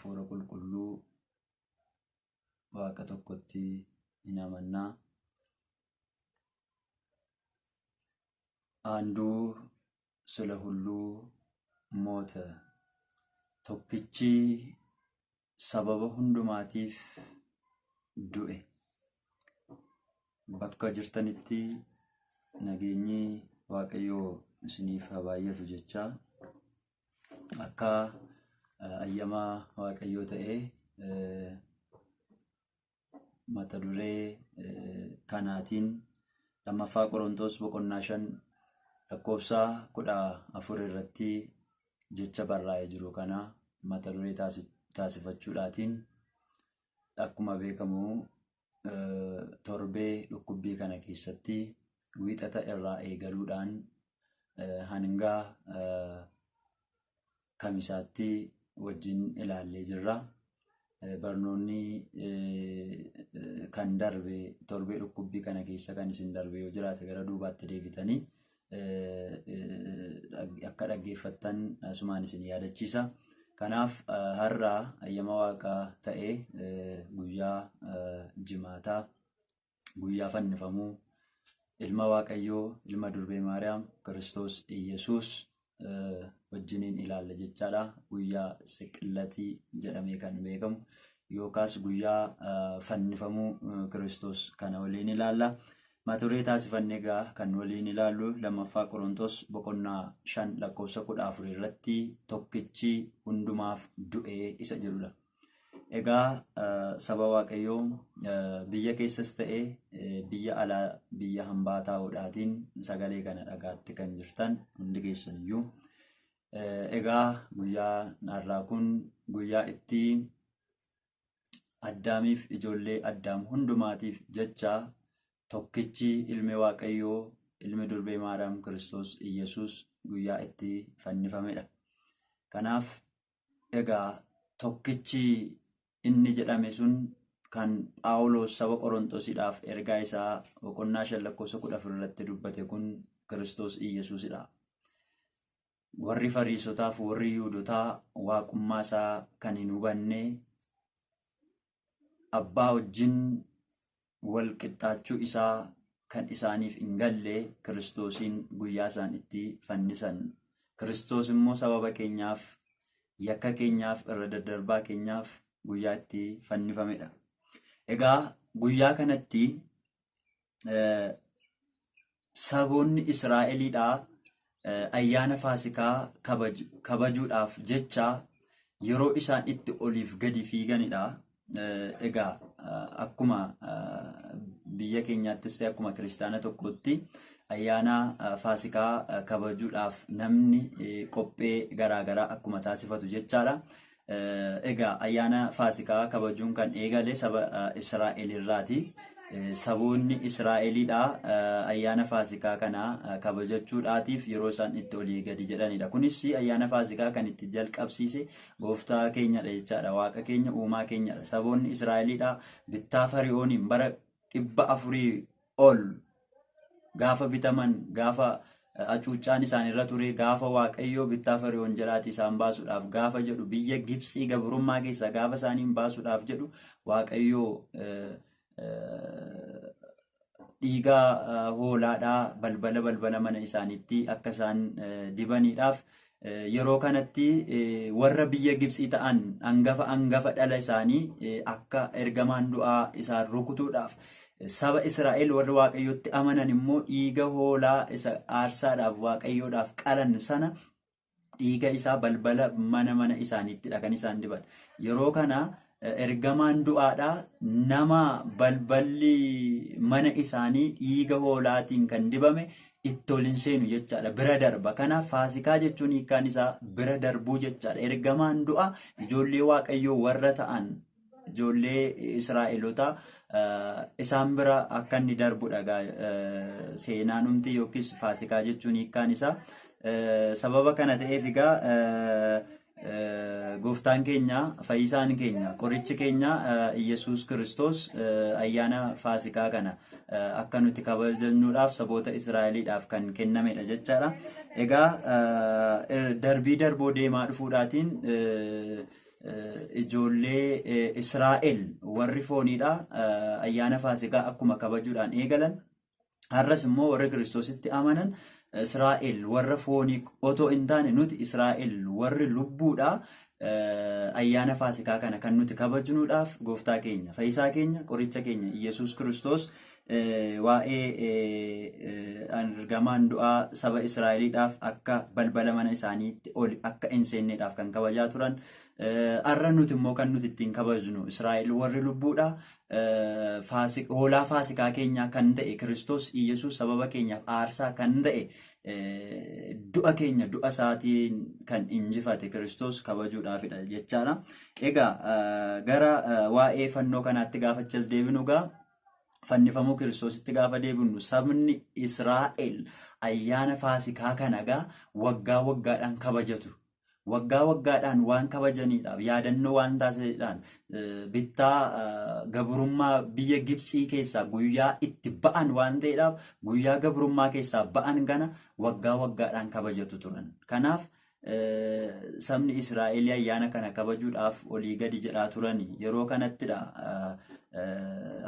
Hafuura Qulqulluu Waaqa tokkotti hin amannaa. አንዱ ስለ ሁሉ ሞተ tokkichi sababa hundumaatiif du'e. Bakka jirtanitti nageenyi Waaqayyoo isiniif haa baay'atu jecha akka ayyama Waaqayyoo ta'ee mata duree kanaatiin lammaffaa Qorontos boqonnaa 5 lakkoofsa 14 irratti jecha barraa'ee jiru kana mata duree taasifachuudhaatiin akkuma beekamu torbee dhukkubbii kana keessatti wiixata irraa eegaluudhaan hanga kamisaatti wajjin ilaallee jirra. Barnoonni kan darbe torbee dhukkubbii kana keessa kan isin darbe yoo jiraate gara duubaatti deebitanii akka dhaggeeffattan asumaan isin yaadachiisa. Kanaaf har'a ayyama waaqaa ta'ee guyyaa jimaataa guyyaa fannifamuu ilma Waaqayyoo ilma durbee Maariyaam Kiristoos Iyyasuus wajjiniin ilaalla jechaadha. Guyyaa siqillatii jedhamee kan beekamu yookaas guyyaa fannifamuu Kiristoos kana waliin ilaalla. Mata duree taasifanne egaa kan waliin ilaallu lammaffaa Qorontos boqonnaa 5 lakkoofsa 14 irratti tokkichi hundumaaf du'ee isa jedhudha. Egaa saba Waaqayyoo biyya keessas ta'e biyya alaa biyya hambaa taa'uudhaatiin sagalee kana dhagaatti kan jirtan hundi keessan iyyuu. Egaa guyyaa har'aa kun guyyaa itti Addaamiif ijoollee Addaam hundumaatiif jecha tokkichi ilmi Waaqayyoo ilmi durbee Maariyaam Kiristoos Iyyasuus guyyaa itti fannifamedha. Kanaaf egaa tokkichi inni jedhame sun kan Phaawulos saba Qorontosiidhaaf ergaa isaa boqonnaa 5 lakkoofsa 14 irratti dubbate kun Kiristoos Iyyasuusidha. Warri Fariisotaaf warri Yihuudotaa waaqummaa isaa kan hin hubanne abbaa wajjin wal qixxaachuu isaa kan isaaniif hin galle Kiristoosiin guyyaa isaan itti fannisan. Kiristoos immoo sababa keenyaaf, yakka keenyaaf, irra daddarbaa keenyaaf guyyaa itti fannifamedha. Egaa guyyaa kanatti saboonni Israa'eliidhaa ayyaana Faasikaa kabajuudhaaf jecha yeroo isaan itti oliif gadi fiiganidha. Egaa akkuma biyya keenyaattis ta'e akkuma kiristaana tokkootti ayyaana Faasikaa kabajuudhaaf namni qophee garaagaraa akkuma taasifatu jechaadha. Egaa ayyaana Faasikaa kabajuun kan eegale saba Israa'el irraati. Saboonni Israa'eliidha ayyaana Faasikaa kana kabajachuudhaatiif yeroo isaan itti olii gadi jedhanidha. Kunis ayyaana Faasikaa kan itti jalqabsiise gooftaa keenyadha jechaadha. Waaqa keenya uumaa keenyadha. Saboonni Israa'eliidha bittaa Fari'ooniin bara 400 ol gaafa bitaman gaafa hacuuccaan isaanirra ture gaafa Waaqayyoo bittaa Fari'oon jalaatii isaan baasuudhaaf gaafa jedhu biyya Gibxii gabrummaa keessaa gaafa isaaniin baasuudhaaf jedhu Waaqayyoo dhiiga hoolaadhaa balbala balbala mana isaaniitti akka isaan dibaniidhaaf yeroo kanatti warra biyya Gibxii ta'an angafa angafa dhala isaanii akka ergamaan du'aa isaan rukutuudhaaf saba Israa'el warra Waaqayyotti amanan immoo dhiiga hoolaa isa aarsaadhaaf Waaqayyoodhaaf qalan sana dhiiga isaa balbala mana mana isaaniittidha kan isaan diban. Yeroo kana ergamaan du'aadha nama balballi mana isaanii dhiiga hoolaatiin kan dibame itti ol hin seenu jechaadha. Bira darba. Kanaaf faasikaa jechuun hiikkaan isaa bira darbuu jechaadha. Ergamaan du'a ijoollee Waaqayyoo warra ta'an ijoollee Israa'elotaa isaan bira akka inni darbudha seenaan humti yookiis faasikaa jechuun hiikkaan isaa. Sababa kana ta'eef egaa gooftaan keenya fayyisaan keenya qorichi keenya Iyyasuus Kiristoos ayyaana faasikaa kana akka nuti kabajannuudhaaf saboota Israa'eliidhaaf kan kennamedha jechaadha. Egaa darbii darboo deemaa dhufuudhaatiin Ijoollee Israa'el warri fooniidha ayyaana Faasikaa akkuma kabajuudhaan eegalan, har'as immoo warri Kiristoositti amanan Israa'el warra foonii otoo hin taane nuti Israa'el warri lubbuudha ayyaana Faasikaa kana kan nuti kabajnuudhaaf gooftaa keenya, fayyisaa keenya, qoricha keenya Iyyasuus Kiristoos waa'ee ergamaan du'aa saba Israa'eliidhaaf akka balbala mana isaaniitti ol akka hin seenneedhaaf kan kabajaa turan. Har'a nuti immoo kan nuti ittiin kabajnu Israa'el warri lubbuudha. Hoolaa Faasikaa keenyaa kan ta'e Kiristoos Iyyasuus sababa keenyaaf aarsaa kan ta'e, du'a keenya du'a isaatiin kan injifate Kiristoos kabajuudhaafidha jechaadha. Egaa gara waa'ee fannoo kanaatti gaafachas deebinu, gaa fannifamuu Kiristoositti gaafa deebinu, sabni Israa'el ayyaana Faasikaa kana gaa waggaa waggaadhaan kabajatu. Waggaa waggaadhaan waan kabajaniidhaaf, yaadannoo waan taasisaniidhaan, bittaa gabrummaa biyya Gibxii keessaa guyyaa itti ba'an waan ta'eedhaaf, guyyaa gabrummaa keessaa ba'an kana waggaa waggaadhaan kabajatu turan. Kanaaf sabni Israa'el ayyaana kana kabajuudhaaf olii gadi jedhaa turani. Yeroo kanattidha,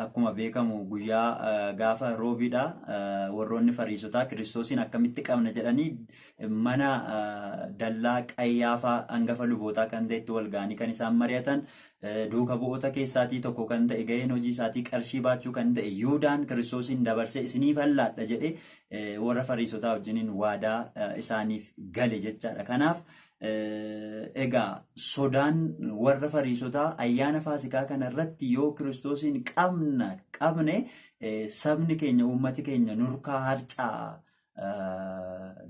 akkuma beekamu guyyaa gaafa roobiidha, warroonni Fariisotaa Kiristoosiin akkamitti qabna jedhanii mana dallaa Qayyaafaa hangafa lubootaa kan ta'etti wal ga'anii kan isaan mari'atan. Duuka bu'oota keessaatii tokko kan ta'e, ga'een hojii isaatii qarshii baachuu kan ta'e Yihuudaan Kiristoosiin dabarsee isiniif allaadha jedhee warra Fariisotaa wajjiniin waadaa isaaniif gale jechaadha. Kanaaf egaa sodaan warra Fariisotaa ayyaana Faasikaa kana irratti yoo Kiristoosiin qabne sabni keenya, uummati keenya nurkaa harcaa,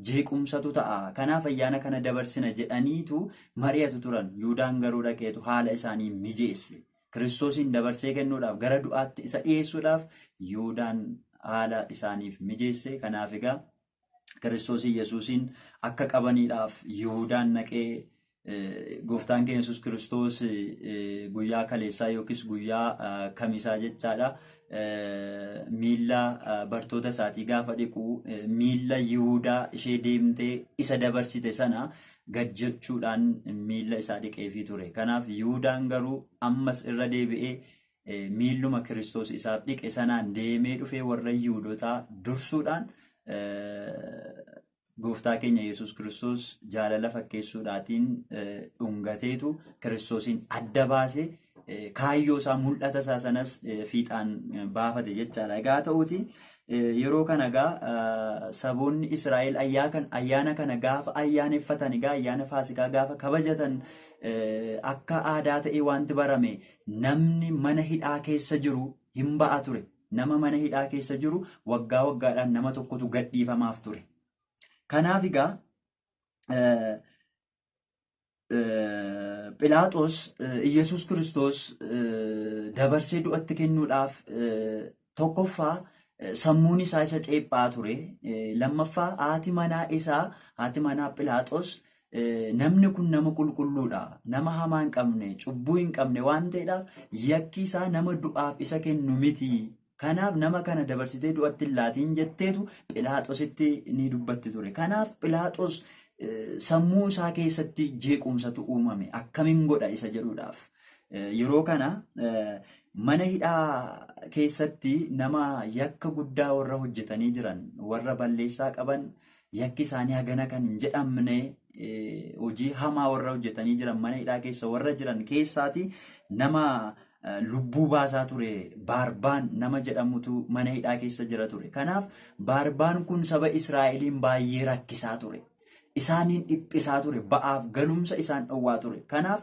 jeequmsatu ta'a. Kanaaf ayyaana kana dabarsina jedhaniitu mari'atu turan. Yihuudaan garuu dhaqeetu haala isaanii mijeesse. Kiristoosiin dabarsee kennuudhaaf, gara du'aatti isa dhiyeessuudhaaf Yihuudaan haala isaaniif mijeesse. Kanaaf egaa Kiristoos Yesuusiin akka qabaniidhaaf Yihuudaan naqee, gooftaan keenya Yesuus Kiristoos guyyaa kaleessaa yookiis guyyaa kamisaa jechaadha. Miilla bartoota isaatii gaafa dhiqu, miilla Yihuudaa ishee deemtee isa dabarsite sana gad jechuudhaan miilla isaa dhiqeefii ture. Kanaaf Yihuudaan garuu ammas irra deebi'ee miilluma Kiristoos isaaf dhiqe sanaan deemee dhufee warra Yihuudotaa dursuudhaan gooftaa keenya Yesuus Kiristoos jaalala fakkeessuudhaatiin dhungateetu Kiristoosiin adda baasee kaayyoo isaa, mul'ata isaa sanas fiixaan baafate jechaadha. Egaa ta'uuti yeroo kana egaa saboonni Israa'el ayyaana kana gaafa ayyaaneffatan, egaa ayyaana Faasikaa gaafa kabajatan, akka aadaa ta'ee wanti barame namni mana hidhaa keessa jiru hin ba'a ture. Nama mana hidhaa keessa jiru waggaa waggaadhaan nama tokkotu gadhiifamaaf ture. Kanaaf egaa Philaaxoos Iyyasuus Kiristoos dabarsee du'atti kennuudhaaf tokkoffaa sammuun isaa isa ceephaa ture. Lammaffaa haati manaa isaa, haati manaa Philaaxoos, namni kun nama qulqulluudha. Nama hamaa hin qabne, cubbuu hin qabne waan ta'eedhaaf yakki isaa nama du'aaf isa kennu miti. Kanaaf nama kana dabarsitee du'atti hin laatiin jetteetu Philaaxoositti ni dubbatti ture. Kanaaf Philaaxoos sammuu isaa keessatti jeequmsatu uumame, akkamiin godha isa jedhuudhaaf. Yeroo kana mana hidhaa keessatti nama yakka guddaa warra hojjetanii jiran, warra balleessaa qaban, yakki isaanii hagana kan hin jedhamne, hojii hamaa warra hojjetanii jiran, mana hidhaa keessa warra jiran keessaati nama lubbuu baasaa ture Baarbaan nama jedhamutu mana hidhaa keessa jira ture. Kanaaf Baarbaan kun saba Israa'eliin baay'ee rakkisaa ture. Isaaniin dhiphisaa ture. Ba'aaf galumsa isaan dhowwaa ture. Kanaaf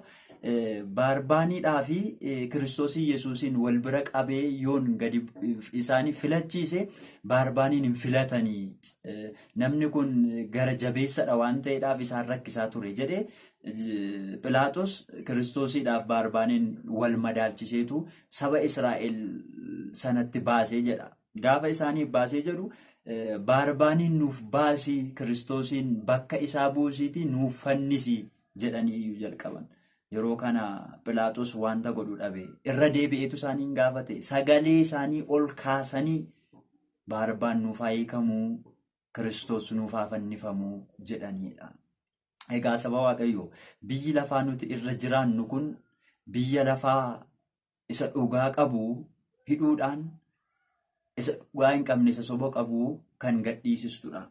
Baarbaaniidhaa fi Kiristoosii Yesuusiin wal bira qabee yoon gadi isaanii filachiise Baarbaaniin hin filatanii. Namni kun gara jabeessadha waan ta'eedhaaf isaan rakkisaa ture jedhee Philaaxos Kiristoosiidhaaf Baarbaaniin wal madaalchiseetu saba Israa'el sanatti baasee jedha. Gaafa isaaniif baasee jedhu, "Baarbaaniin nuuf baasii, Kiristoosiin bakka isaa buusiitii nuuf fannisi" jedhanii iyyuu jalqaban. Yeroo kana Philaaxos wanta godhu dhabe. Irra deebi'eetu isaaniin gaafate. Sagalee isaanii ol kaasanii, "Baarbaan nuuf haa hiikamuu, Kiristoos nuuf haa fannifamuu" jedhaniidha. Egaa saba Waaqayyoo, biyyi lafaa nuti irra jiraannu kun biyya lafaa isa dhugaa qabu hidhuudhaan isa dhugaa hin qabne isa soba qabu kan gadhiisistudha.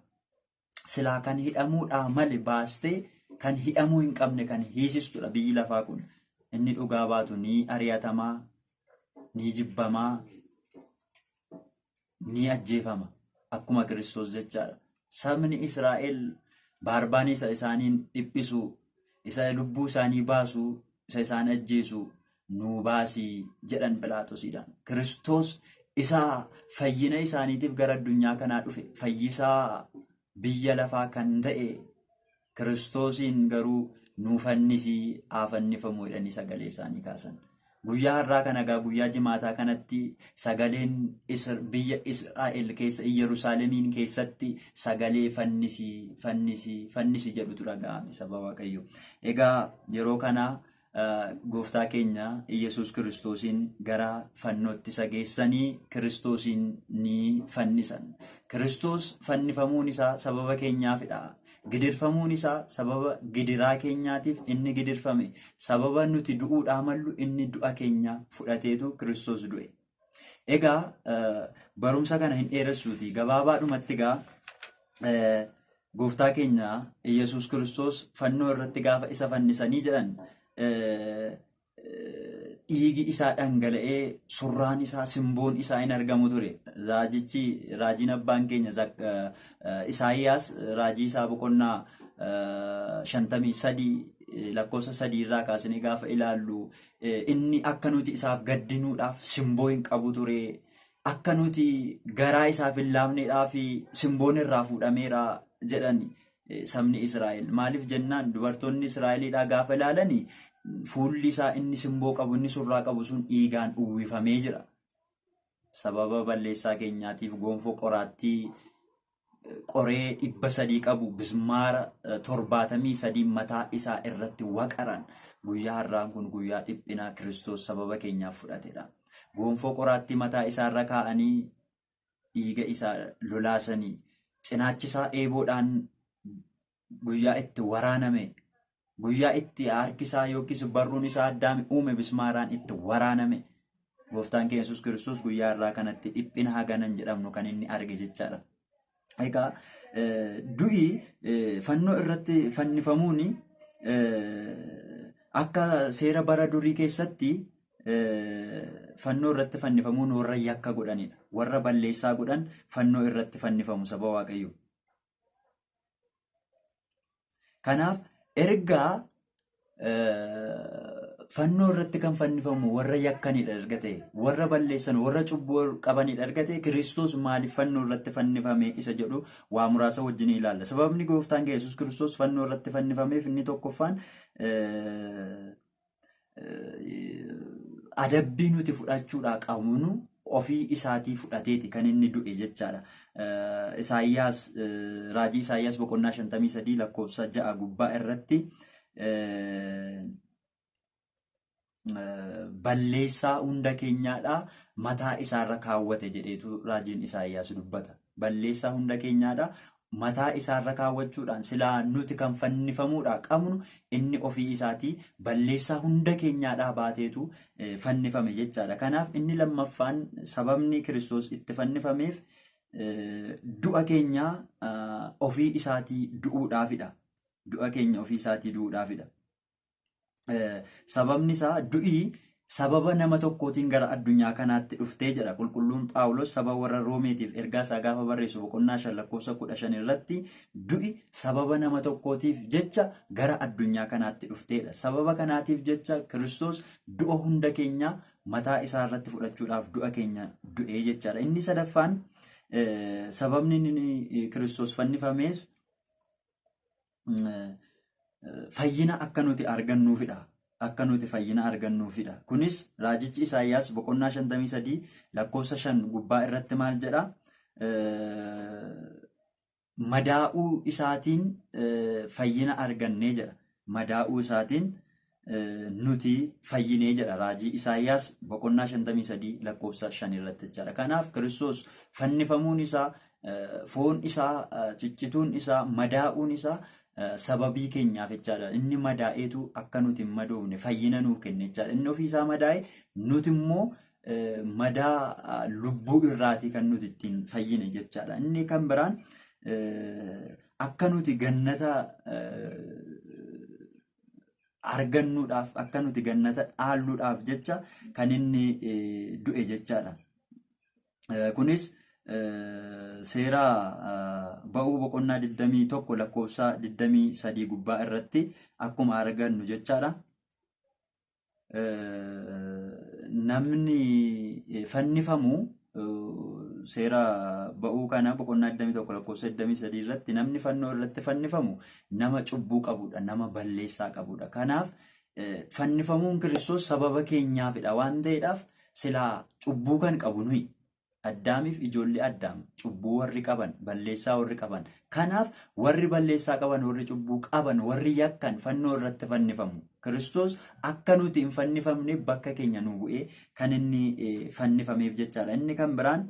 Silaa kan hidhamuudhaa male baastee kan hidhamuu hin qabne kan hiisistudha biyyi lafaa kun. Inni dhugaa baatu ni ari'atamaa, ni jibbamaa, ni ajjeefama akkuma Kiristoos jechaadha. Sabni Israa'el baarbaan isa isaaniin dhiphisu, isa lubbuu isaanii baasu, isa isaan ajjeesu nuu baasii jedhan Philaaxosiidhaan. Kiristoos isa fayyina isaaniitiif gara addunyaa kanaa dhufe, fayyisaa biyya lafaa kan ta'e Kiristoosiin garuu nuu fannisii haa fannifamu jedhanii sagalee isaanii kaasan. Guyyaa har'aa kana egaa guyyaa jimaataa kanatti sagaleen biyya Israa'el keessa Iyerusaalemiin keessatti sagalee fannisii fannisii fannisi jedhutu dhaga'ame saba Waaqayyo. Egaa yeroo kana gooftaa keenya Iyyasuus Kiristoosiin gara fannootti isa geessanii Kiristoosiin ni fannisan. Kiristoos fannifamuun isaa sababa keenyaafidha. Gidirfamuun isaa sababa gidiraa keenyaatiif inni gidirfame. Sababa nuti du'uudhaa mallu inni du'a keenya fudhateetu Kiristoos du'e. Egaa barumsa kana hin dheeressuuti. Gabaabaadhumatti egaa gooftaa keenya Iyyasuus Kiristoos fannoo irratti gaafa isa fannisanii jedhan dhiigi isaa dhangala'ee surraan isaa simboon isaa hin argamu ture. Raajichi raajiin abbaan keenya Isaayyaas raajii isaa boqonnaa 53 lakkoofsa 3 irraa kaasnee gaafa ilaallu inni akka nuti isaaf gaddinuudhaaf simboo hin qabu ture. Akka nuti garaa isaaf hin laafneedhaaf simboon irraa fuudhameera jedhan sabni Israa'el. Maaliif jennaan dubartoonni Israa'eliidhaa gaafa ilaalani fuulli isaa inni simboo qabu inni surraa qabu sun dhiigaan uwwifamee jira. Sababa balleessaa keenyaatiif gonfoo qoraattii qoree 300 qabu bismaara 73 mataa isaa irratti waqaran. Guyyaa har'aan kun guyyaa dhiphinaa Kiristoos sababa keenyaaf fudhatedha. Gonfoo qoraattii mataa isaarra kaa'anii dhiiga isaa lolaasanii cinaachi isaa eeboodhaan guyyaa itti waraaname guyyaa itti harki isaa yookiis barruun isaa addaame uume bismaaraan itti waraaname gooftaan keenya Yesuus Kiristoos guyyaa irraa kanatti dhiphina haganan jedhamnu kan inni arge jechaadha. Egaa du'i fannoo irratti fannifamuun akka seera bara durii keessatti fannoo irratti fannifamuun warra yakka godhanidha. Warra balleessaa godhan fannoo irratti fannifamu saba Waaqayyoo. Kanaaf ergaa fannoo irratti kan fannifamu warra yakkanidha erga ta'e, warra balleessan, warra cubbuu qabanidha erga ta'e, Kiristoos maaliif fannoo irratti fannifame isa jedhu waa muraasa wajjin ilaalla. Sababni gooftaan keenya Yesuus Kiristoos fannoo irratti fannifameef inni tokkoffaan adabbii nuti fudhachuudhaa qabnu ofii isaatii fudhateeti kan inni du'e jechaadha. Isaayyaas raajii Isaayyaas boqonnaa 53 lakkoofsa 6 gubbaa irratti balleessaa hunda keenyaadhaa mataa isaarra kaawwate jedheetu raajiin Isaayyaas dubbata. Balleessaa hunda keenyaadhaa mataa isaarra kaawwachuudhaan silaa nuti kan fannifamuudhaa qabnu inni ofii isaatii balleessaa hunda keenyaadhaa baateetu fannifame jechaadha. Kanaaf inni lammaffaan sababni Kiristoos itti fannifameef du'a keenya ofii isaatii du'uudhaafidha. Du'a keenya ofii isaatii du'uudhaafidha. Sababni isaa du'i sababa nama tokkootiin gara addunyaa kanaatti dhuftee jedha qulqulluun Phaawulos saba warra Roomeetiif ergaa isaa gaafa barreessu boqonnaa 5 lakkoofsa 15 irratti du'i sababa nama tokkootiif jecha gara addunyaa kanaatti dhufteedha. Sababa kanaatiif jecha Kiristoos du'a hunda keenya mataa isaa irratti fudhachuudhaaf du'a keenya du'ee jechaadha. Inni sadaffaan sababni inni Kiristoos fannifameef fayyina akka nuti argannuufidha. Akka nuti fayyina argannuufidha. Kunis raajichi Isaayyaas boqonnaa 53 lakkoofsa 5 gubbaa irratti maal jedha? Madaa'uu isaatiin fayyina argannee jedha. Madaa'uu isaatiin nuti fayyinee jedha raajii Isaayyaas boqonnaa 53 lakkoofsa 5 irratti jechaadha. Kanaaf Kiristoos fannifamuun isaa foon isaa ciccituun isaa madaa'uun isaa Sababii keenyaaf jechaadha. Inni madaa'eetu akka nuti hin madoofne fayyina nuuf kenne jechaadha. Inni ofiisaa madaa'e, nuti immoo madaa lubbuu irraatii kan nuti ittiin fayyine jechaadha. Inni kan biraan akka nuti gannata argannuudhaaf, akka nuti gannata dhaalluudhaaf jecha kan inni du'e jechaadha. Kunis seera ba'uu boqonnaa 21 lakkoofsa 23 gubbaa irratti akkuma argannu jechaadha. Namni fannifamu, seera ba'uu kana boqonnaa 21 lakkoofsa 23 irratti, namni fannoo irratti fannifamu nama cubbuu qabudha, nama balleessaa qabudha. Kanaaf fannifamuun Kiristoos sababa keenyaafidha waan ta'eedhaaf, silaa cubbuu kan qabu nuyi. Addaamiif ijoollee Addaam cubbuu warri qaban, balleessaa warri qaban. Kanaaf warri balleessaa qaban, warri cubbuu qaban, warri yakkan fannoo irratti fannifamu. Kiristoos akka nuti hin fannifamne bakka keenya nu bu'ee kan inni fannifameef jechaadha. Inni kan biraan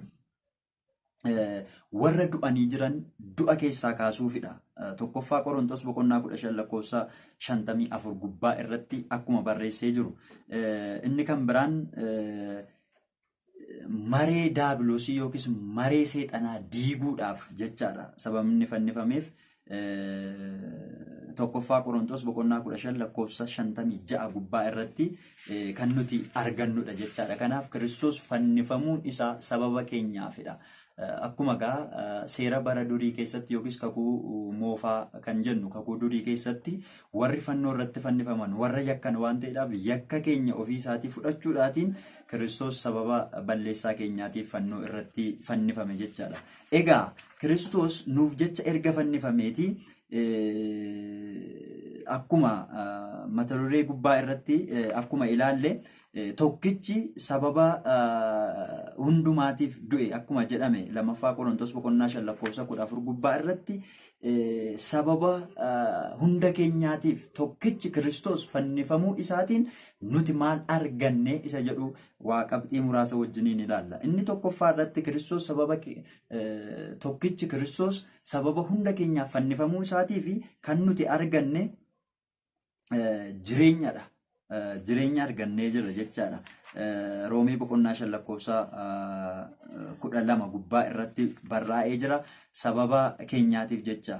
warra du'anii jiran du'a keessaa kaasuufidha. Tokkoffaa Qorontos boqonnaa 15 lakkoofsa 54 gubbaa irratti akkuma barreessee jiru. Inni kan biraan maree daabiloosii yookiis maree seexanaa diiguudhaaf jechaadha. Sababni fannifameef tokkoffaa Qorontos boqonnaa 15 lakkoofsa 56 gubbaa irratti kan nuti argannudha jechaadha. Kanaaf Kiristoos fannifamuun isaa sababa keenyaafidha. Akkuma egaa seera bara durii keessatti yookiis kakuu moofaa kan jennu kakuu durii keessatti warri fannoo irratti fannifaman warra yakkan waan ta'eedhaaf, yakka keenya ofii isaatii fudhachuudhaatiin Kiristoos sababa balleessaa keenyaatiif fannoo irratti fannifame jechaadha. Egaa Kiristoos nuuf jecha erga fannifameeti, akkuma mata duree gubbaa irratti akkuma ilaalle, tokkichi sababa hundumaatiif du'e akkuma jedhame lammaffaa Qorontos boqonnaa 5 lakkoofsa 14 gubbaa irratti, sababa hunda keenyaatiif tokkichi Kiristoos fannifamuu isaatiin nuti maal arganne isa jedhu waa qabxii muraasa wajjiniin ilaalla. Inni tokkoffaa irratti Kiristoos sababa tokkichi Kiristoos sababa hunda keenyaaf fannifamuu isaatii fi kan nuti arganne jireenyadha. Jireenya argannee jirra jechaadha. Roomee boqonnaa 5 lakkoofsa 12 gubbaa irratti barraa'ee jira. Sababa keenyaatiif jecha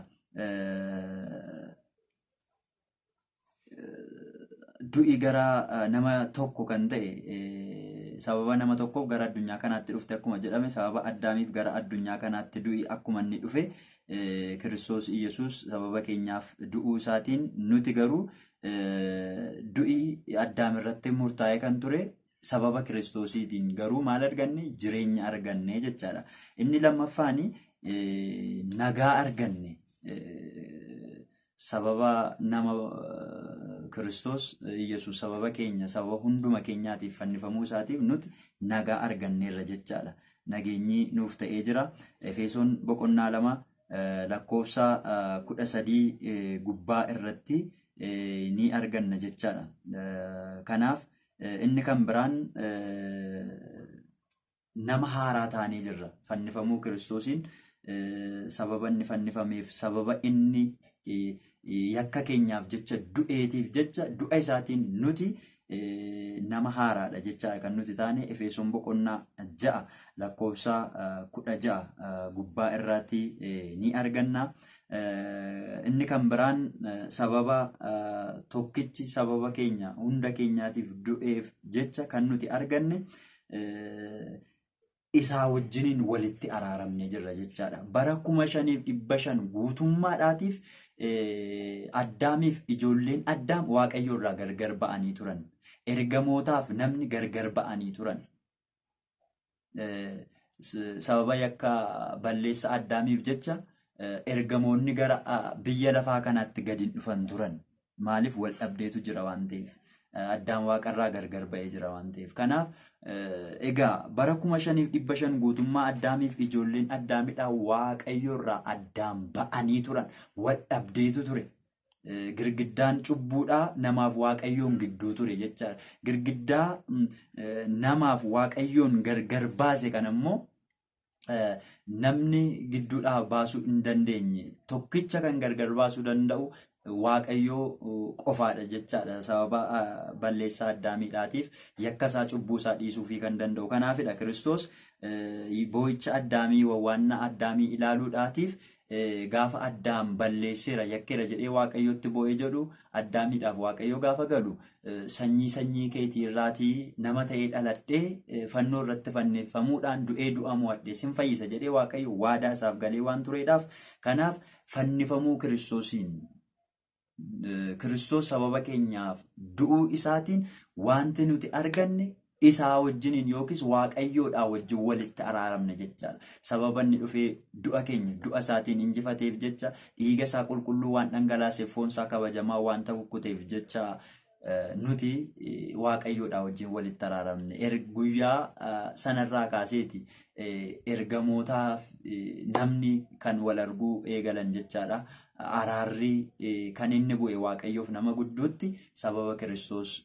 du'i gara nama tokko kan ta'e, sababa nama tokkoof gara addunyaa kanaatti dhufte akkuma jedhame, sababa Addaamiif gara addunyaa kanaatti du'i akkuma inni dhufe, Kiristoos Iyyasuus sababa keenyaaf du'uu isaatiin nuti garuu du'i Addaam irratti murtaa'ee kan ture sababa Kiristoosiitiin garuu maal arganne? Jireenya arganne jechaadha. Inni lammaffaani nagaa arganne. Sababa nama Kiristoos Iyyasuus sababa keenya, sababa hunduma keenyaatiif fannifamuu isaatiif nuti nagaa arganneerra jechaadha. Nageenyi nuuf ta'ee jira. Efesoon boqonnaa 2 lakkoofsa 13 gubbaa irratti ni arganna jechaadha. Kanaaf inni kan biraan nama haaraa taanee jirra. Fannifamuu Kiristoosiin, sababa inni fannifameef, sababa inni yakka keenyaaf jecha du'eetiif jecha, du'a isaatiin nuti nama haaraadha jechaadha kan nuti taane. Efesoon boqonnaa 6 lakkoofsa 16 gubbaa irraatti ni arganna. Inni kan biraan sababa tokkichi sababa keenya hunda keenyaatiif du'eef jecha kan nuti arganne isaa wajjiniin walitti araaramne jirra jechaadha. Bara 5500 guutummaadhaatiif Addaamiif ijoolleen Addaam Waaqayyo irraa gargar ba'anii turan. Ergamootaaf namni gargar ba'anii turan. Sababa yakka balleessa Addaamiif jecha ergamoonni gara biyya lafaa kanaatti gadi hin dhufan turan. Maaliif? Wal dhabdeetu jira waan ta'eef. Addaam waaqarraa gargar ba'ee jira waan ta'eef. Kanaaf egaa bara 5500 guutummaa Addaamiif ijoolleen Addaamidhaa Waaqayyo irraa addaan ba'anii turan. Wal dhabdeetu ture. Girgiddaan cubbuudhaa namaaf Waaqayyoon gidduu ture jechaadha. Girgiddaa namaaf Waaqayyoon gargar baase kana immoo Namni gidduudhaa baasuu hin dandeenye, tokkicha kan gargar baasuu danda'u Waaqayyoo qofaadha jechaadha. Sababa balleessaa Addaamiidhaatiif yakka isaa, cubbuu isaa dhiisuufii kan danda'u. Kanaafidha Kiristoos boo'icha Addaamii, wawwaannaa Addaamii ilaaluudhaatiif, gaafa Addaam balleesseera, yakkeera jedhee Waaqayyotti boo'ee jedhu, Addaamiidhaaf Waaqayyo gaafa galu, sanyii sanyii keetii irraatii nama ta'ee dhaladhee, fannoo irratti fannifamuudhaan du'ee, du'a mo'adhee sin fayyisa jedhee Waaqayyo waadaa isaaf galee waan tureedhaaf. Kanaaf fannifamuu Kiristoosiin, Kiristoos sababa keenyaaf du'uu isaatiin, wanti nuti arganne isaa wajjiniin yookiis Waaqayyoodhaa wajjin walitti araaramne jechaadha. Sababa inni dhufee du'a keenya du'a isaatiin injifateef jecha, dhiiga isaa qulqulluu waan dhangalaaseef, foon isaa kabajamaa waan kukuteef jecha, nuti Waaqayyoodhaa wajjin walitti araaramne. Guyyaa sanarraa kaaseeti ergamootaaf namni kan wal arguu eegalan jechaadha. Araarri kan inni bu'e Waaqayyoof nama gidduutti sababa Kiristoos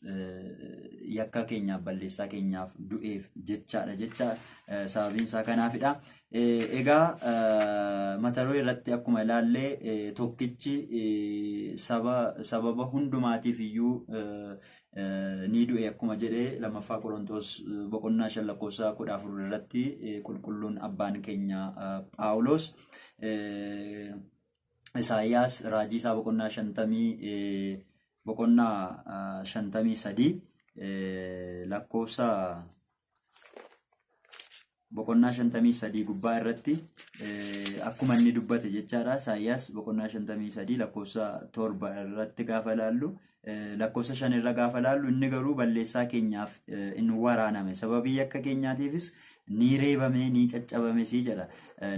yakka keenyaaf, balleessaa keenyaaf du'eef jechaadha jecha. Sababiin isaa kanaafidha. Egaa mata duree irratti akkuma ilaallee, tokkichi sababa hundumaatiif iyyuu ni du'e akkuma jedhee Lammaffaa Qorontoos boqonnaa 5 lakkoofsa 14 irratti qulqulluun abbaan keenya Phaawulos. Isaayyaas raajii isaa boqonnaa 53 lakkoofsa, boqonnaa 53 gubbaa irratti akkuma inni dubbate jechaadha. Isaayyaas boqonnaa 53 lakkoofsa 7 irratti gaafa ilaallu, lakkoofsa 5 irra gaafa ilaallu, inni garuu balleessaa keenyaaf in waraaname, sababii yakka keenyaatiifis ni reebame, ni caccabame sii jedha.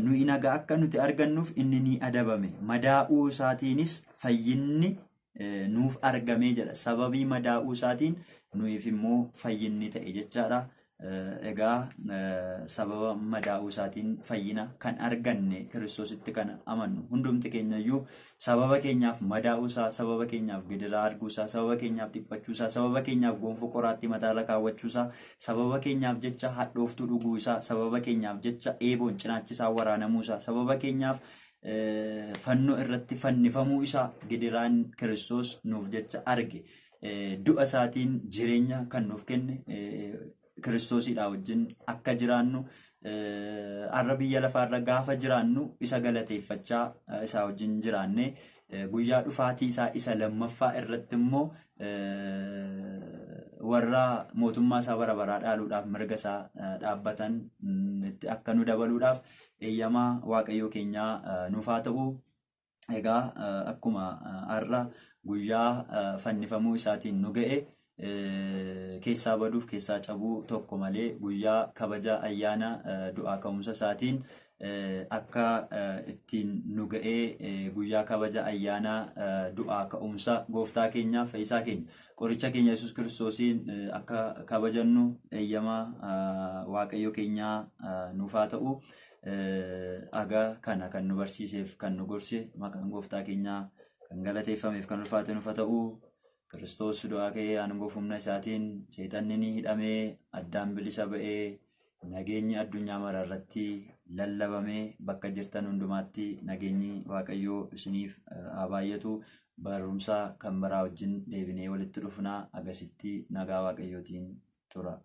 Nuyi nagaa akka nuti argannuuf inni ni adabame, madaa'uu isaatiinis fayyinni nuuf argame jedha. Sababii madaa'uu isaatiin nuyiif immoo fayyinni ta'e jechaadha. Egaa sababa madaa'uu isaatiin fayyina kan arganne, Kiristoositti kan amannu hundumti keenyayyuu, sababa keenyaaf madaa'uu isaa, sababa keenyaaf gidiraa arguu isaa, sababa keenyaaf dhiphachuu isaa, sababa keenyaaf gonfoo qoraattii mataarra kaawwachuu isaa, sababa keenyaaf jecha hadhooftuu dhuguu isaa, sababa keenyaaf jecha eeboon cinaachi isaa waraanamuu isaa, sababa keenyaaf fannoo irratti fannifamuu isaa, gidiraan Kiristoos nuuf jecha arge, du'a isaatiin jireenya kan nuuf kenne, Kiristoosidha wajjin akka jiraannu, har'a biyya lafaarra gaafa jiraannu isa galateeffachaa isaa wajjin jiraanne, guyyaa dhufaatii isaa isa lammaffaa irratti immoo warra mootummaa isaa bara baraa dhaaluudhaaf mirga isaa dhaabbatan itti akka nu dabaluudhaaf eeyyamaa Waaqayyoo keenyaa nuuf haa ta'u. Egaa akkuma har'a guyyaa fannifamuu isaatiin nu ga'e, keessaa baduuf keessaa cabuu tokko malee guyyaa kabaja ayyaana du'aa ka'umsa isaatiin akka ittiin nu ga'ee, guyyaa kabaja ayyaana du'aa ka'umsa gooftaa keenyaa, fayyisaa keenya, qoricha keenya Yesuus Kiristoosiin akka kabajannu eeyyama Waaqayyo keenyaa nuuf haa ta'u. Aga kana kan nu barsiiseef kan nu gorse, maqaan gooftaa keenyaa kan galateeffameef kan ulfaate nuuf haa ta'u. Kiristoos du'aa ka'ee aangoo humna isaatiin seexanni ni hidhamee, Addaan bilisa ba'ee, nageenyi addunyaa mara irratti lallabamee, bakka jirtan hundumaatti nageenyi Waaqayyoo isiniif haa baay'atu. Barumsa kan biraa wajjin deebinee walitti dhufnaa, agasitti nagaa Waaqayyootiin tura.